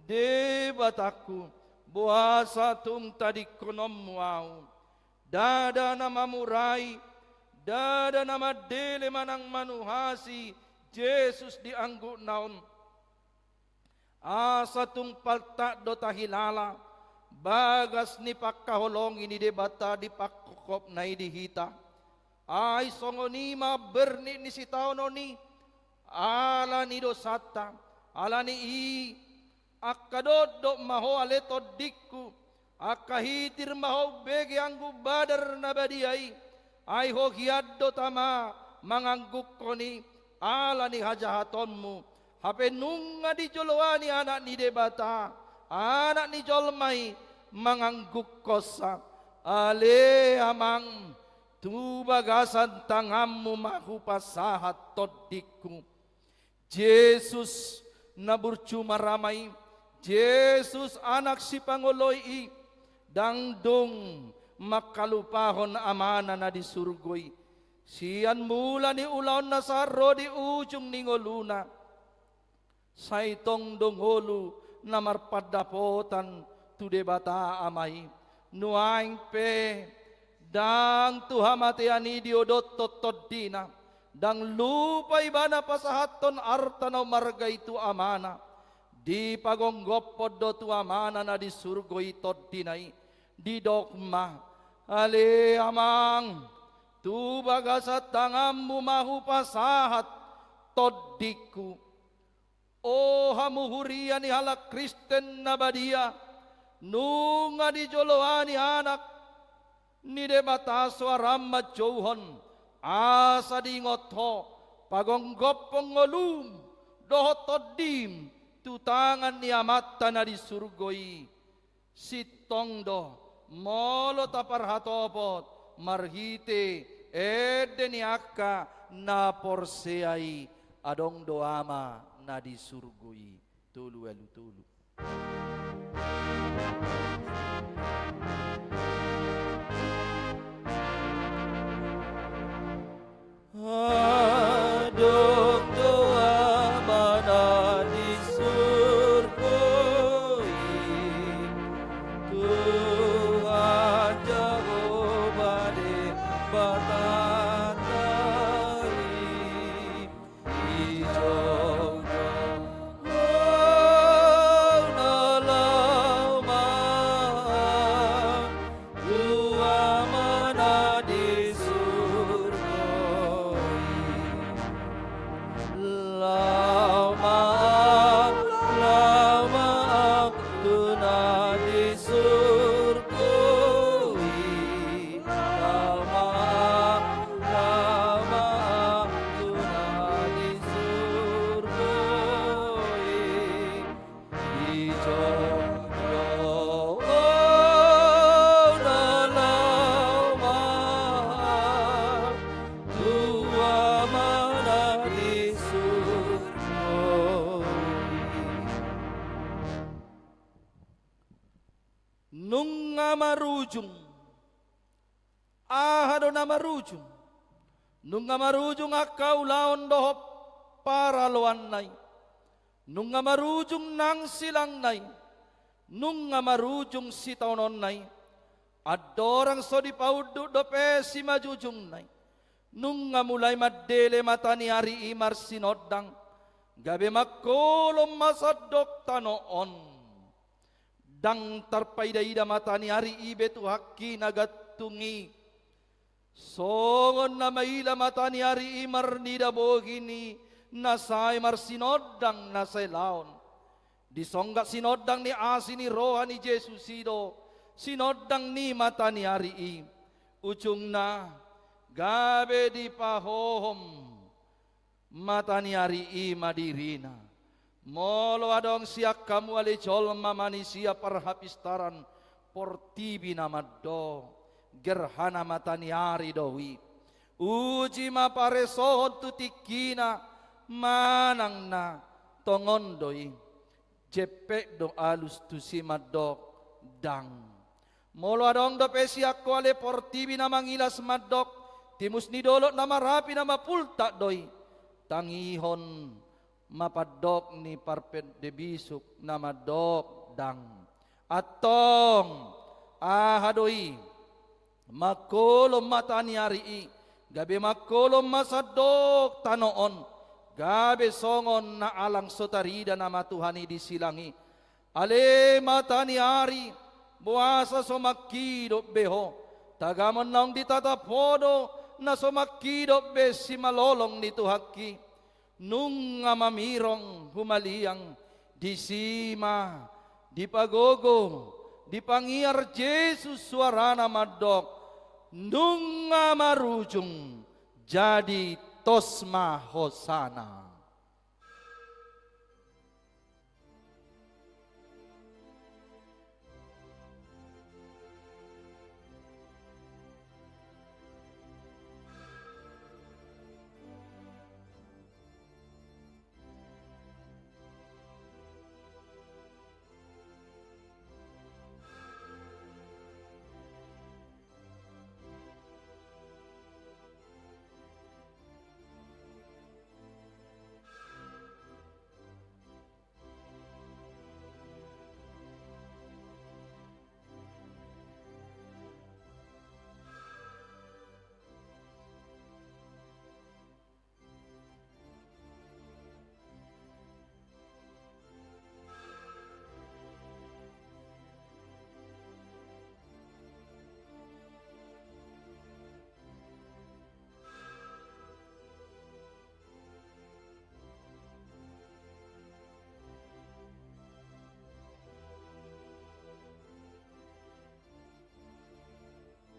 Debatangku, Boasa tung tadingkononmu ahu? Ndada na mamurai, ndada na mandele manang manuhasi Jesus di anggukna on. Asa tung paltak do tahilala bagas ni pangkaholongi ni Debata di pangkophopna i di hita. Ai songon i ma bernit ni sitaonon i, ala ni dosanta, ala ni i, angka dokdok ma ho ale tondingku, angka hitir ma ho umbege anggup badar na badia i, ai ho hian do tama manganggukkon i, ala ni hajahatonmu, hape nunga dijoloani Anak ni Debata, Anak ni jolma i manganggukkonsa. Ale Amang, tu bagasan tanganmu ma hupasahat tondingku. Jesus na burju marama i, Jesus anak sipangoloi i, ndang dung mangkalupahon Amana na di surgo i. Sian mula ni ulaonna sahat ro di ujung ni ngoluna, sai tong do ngolu na marpandapotan tu Debata Ama i. Nuaeng pe, ndang tu hamatean i diodothon tondina, ndang lupa ibana pasahathon arta na umarga i tu Amana. Dipagonggophon do tu Amana na di surgo i tondina i. Didok ma, ale Amang, tu bagasan tanganmu ma hupasahat tondingku. O hamu huria ni halak Kristen na badia, nunga dijoloani Anak ni Debata soaran manjouhon, asa diingot ho, pagonggophon ngolum dohot tondim tu tangan ni Amanta na di surgo i. Sintong do, molo taparhatopot marhite ende ni angka na porsea i, adong do Ama na di surgo i. Tolu ualu tolu. Adong do Amana di surgo i, Tuhan Jahowa Debatanta i. Ijou do ho na laho ma tu Amana di surgo i. Laho ma, laho ma tu na di surgo i. Laho ma, laho ma tu na di surgo i. Ijou do ho na laho ma tu Amana di surgo i. Nunga marujung. Aha do na marujung? Nunga marujung angka ulaon dohot paraloanna i. Nunga marujung nang silangna i. Nunga marujung sitaononna i. Andorang so dipaunduk dope simajujungna i, nunga mulai mandele mataniari i marsinondang, gabe mangkolom ma sandok tano on. Ndang tarpaida-ida mataniari i be tu hangki na gantung i. Songon na maila mataniari i marnida bohi ni na sai marsinondang na sai laon. Disonggat sinondang ni asi ni roha ni Jesus i do sinondang ni mataniari i. Ujungna, gabe dipahohom mataniari i ma dirina. Molo adong sian hamu ale jolma manisia parhapistaran portibi na mandok, gerhana mataniari do i. Uji ma paresohon tu tingkina manang na tongon do i. Jempek do alus tusi mandok ndang. Molo adong dope sian ho ale portibi na mangilas mandok, timus ni dolok na marapi na mapultak do i, tangihon ma pandok ni parpende bisuk na mandok ndang. Antong, aha do i? Mangkolom ma taniari i, gabe mangkolom ma sandok tano on, gabe songon na alang so tarida nama Tuhan i di silang i. Ale ma taniari, boasa so mangkidop be ho? Tagamon naung ditatap ho do na so mangkidop be simalolong ni Tuhanki. Nunga mamirong humaliang, disi ma dipagogo, dipangiar Jesus suarana mandok: Nunga marujung, jadi tos ma hosana.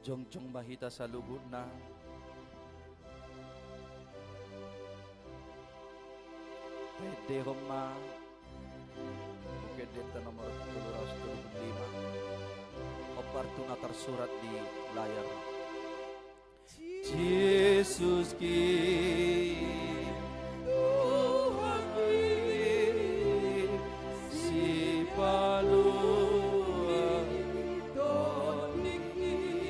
Jongjong ma hita saluhutna. Taendehon ma Buku Ende nomor tolu ratus tolu puluh lima. Hombar tu na tarsurat di layar. Jesuski, Tuhanki, Sipalua tondingki.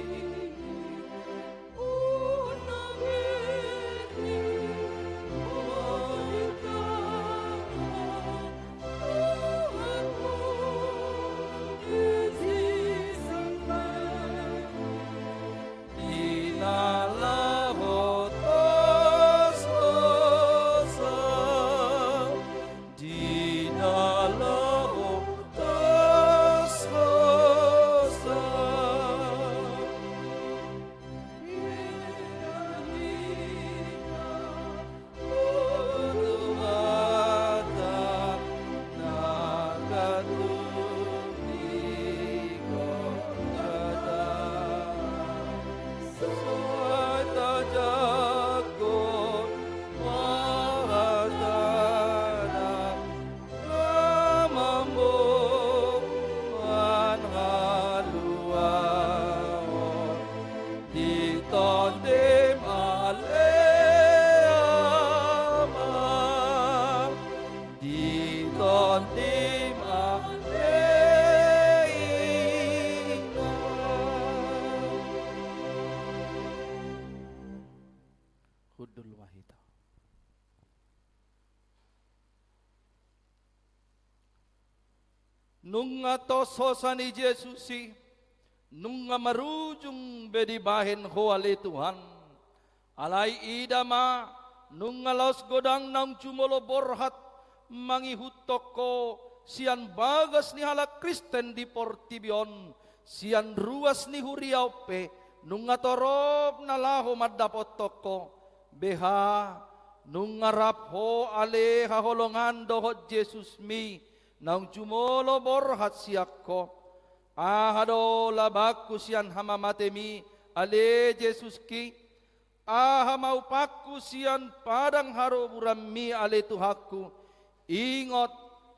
Di tondim ale Ama, di tondim ale Ina. Hundul ma hita. Nunga tos hosa ni Jesus i, nunga marujung be dibahen ho ale Tuhan. Alai ida ma, nunga laos godang naung jumolo borhat mangihuthon ho sian bagas ni halak Kristen di portibi on, sian ruas ni huria on pe, nunga torop na laho mandapothon ho. Beha, nunga rap ho ale haholongan dohot Jesusmi, naung jumolo borhat sian ho. Aha do labangku sian hamamatem i, ale Jesuski? Aha ma upangku sian padang haroburanmi, ale Tuhanku? Ingot,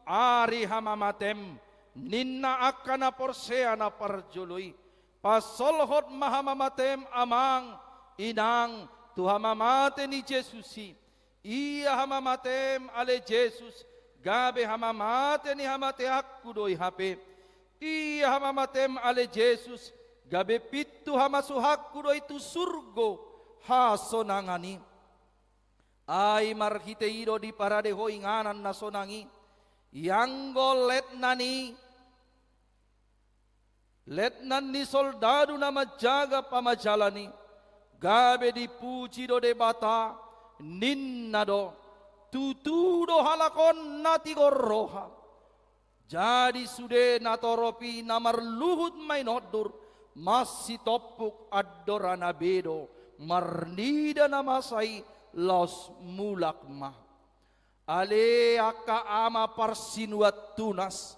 ari hamamatem, ninna angka na porsea na parjolo i. Pansolhot ma hamamatem amang, inang, tu hamamate ni Jesus i. Ia hamamatem ale Jesus, gabe hamamate ni hamateanku do i hape. Ia hamamatem ale Jesus, gabe pintu hamasuhanku do i tu surgo hasonangan i. Ai marhite i do diparade ho inganan na sonang i, ianggo letnan i letnan ni soldadu na manjaga pamajalan i, gabe dipuji do Debata, ninna do: Tutu do halak on na tigor roha. Jadi sude natorop i na marluhut mainondur, masitompuk andorana be do, marnida na masa i laos mulak ma. Ale angka ama parsinuan tunas,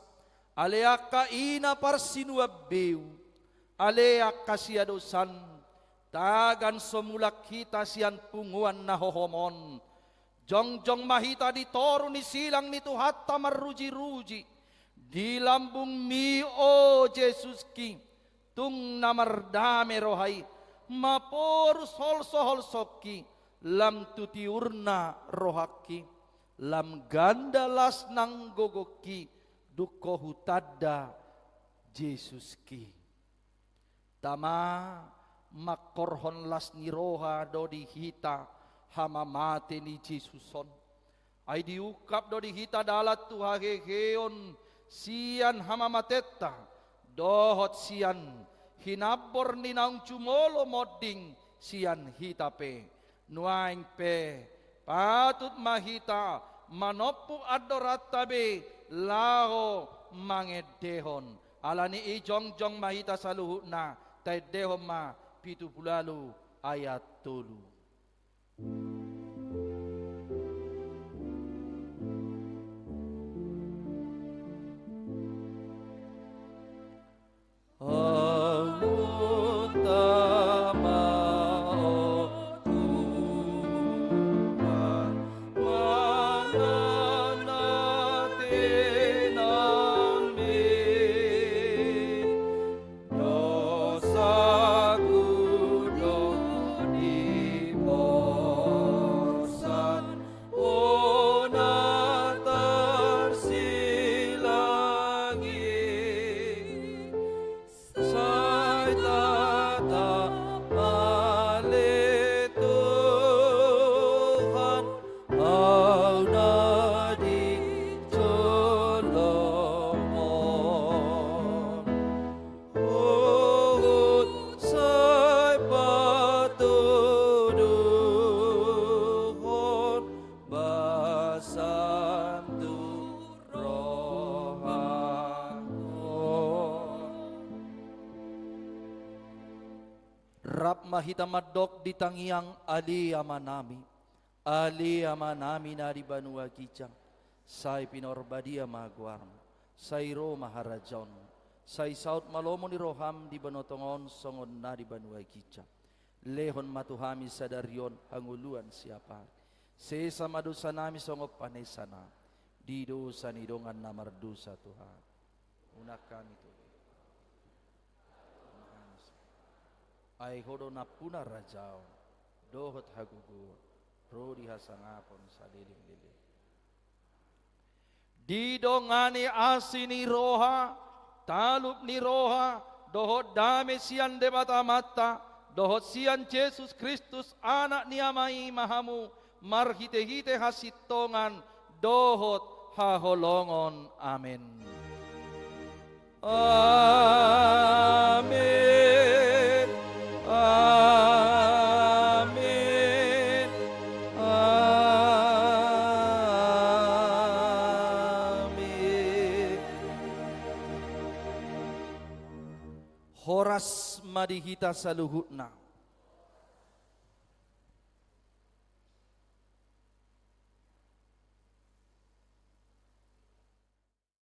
ale angka ina parsinuan beu, ale angka siadosan, tagan so mulak hita sian punguan na hohom on, jongjong ma hita di toru ni silang ni Tuhanta marrujiruji, di lambungmi, o Jesuski, tung na mardame roha i, maporus holsoholsongki, lam tu tiurna rohangki, lam ganda las nang gogongki, dung ho hutanda Jesuski. Tama, mangkorhon las ni roha do di hita hamamate ni Jesus on. Ai diungkap do di hita dalan tu haheheon sian hamamatenta, dohot sian hinambor ni naung jumolo monding sian hita pe. Nuaeng pe, patut ma hita manompu andoranta be laho mangendehon. Ala ni i jongjong ma hita saluhutna, taendehon ma pitu pulu ualu ayat tolu. Sai tatap ale Tuhan, au na di jolom on. Huhut sai patuduhon basam tu rohangku. Rap ma hita mandok di tangiang: Ale Amanami, Ale Amanami na di banua ginjang, sai pinarbadia ma goarmu, sai ro ma harajaonmu, sai saut ma lomo ni roham di banua tonga on songon na di banua ginjang. Lehon ma tu hami sadari on hangoluan siapari. Sesa ma dosanami songon panesanami di dosa ni dongan na mardosa tu hami. Unang hami togihon. Ai Ho do nampuna harajaon dohot hagogoon, ro di hasangapon saleleng-leleng. Didongani asi ni roha, talup ni roha, dohot dame sian Debata Amanta, dohot sian Jesus Kristus, Anak ni Ama i, ma hamu, marhite-hite hasintongan dohot haholongon. Amen. Amen. Amen. Amen. Horas ma di hita saluhutna.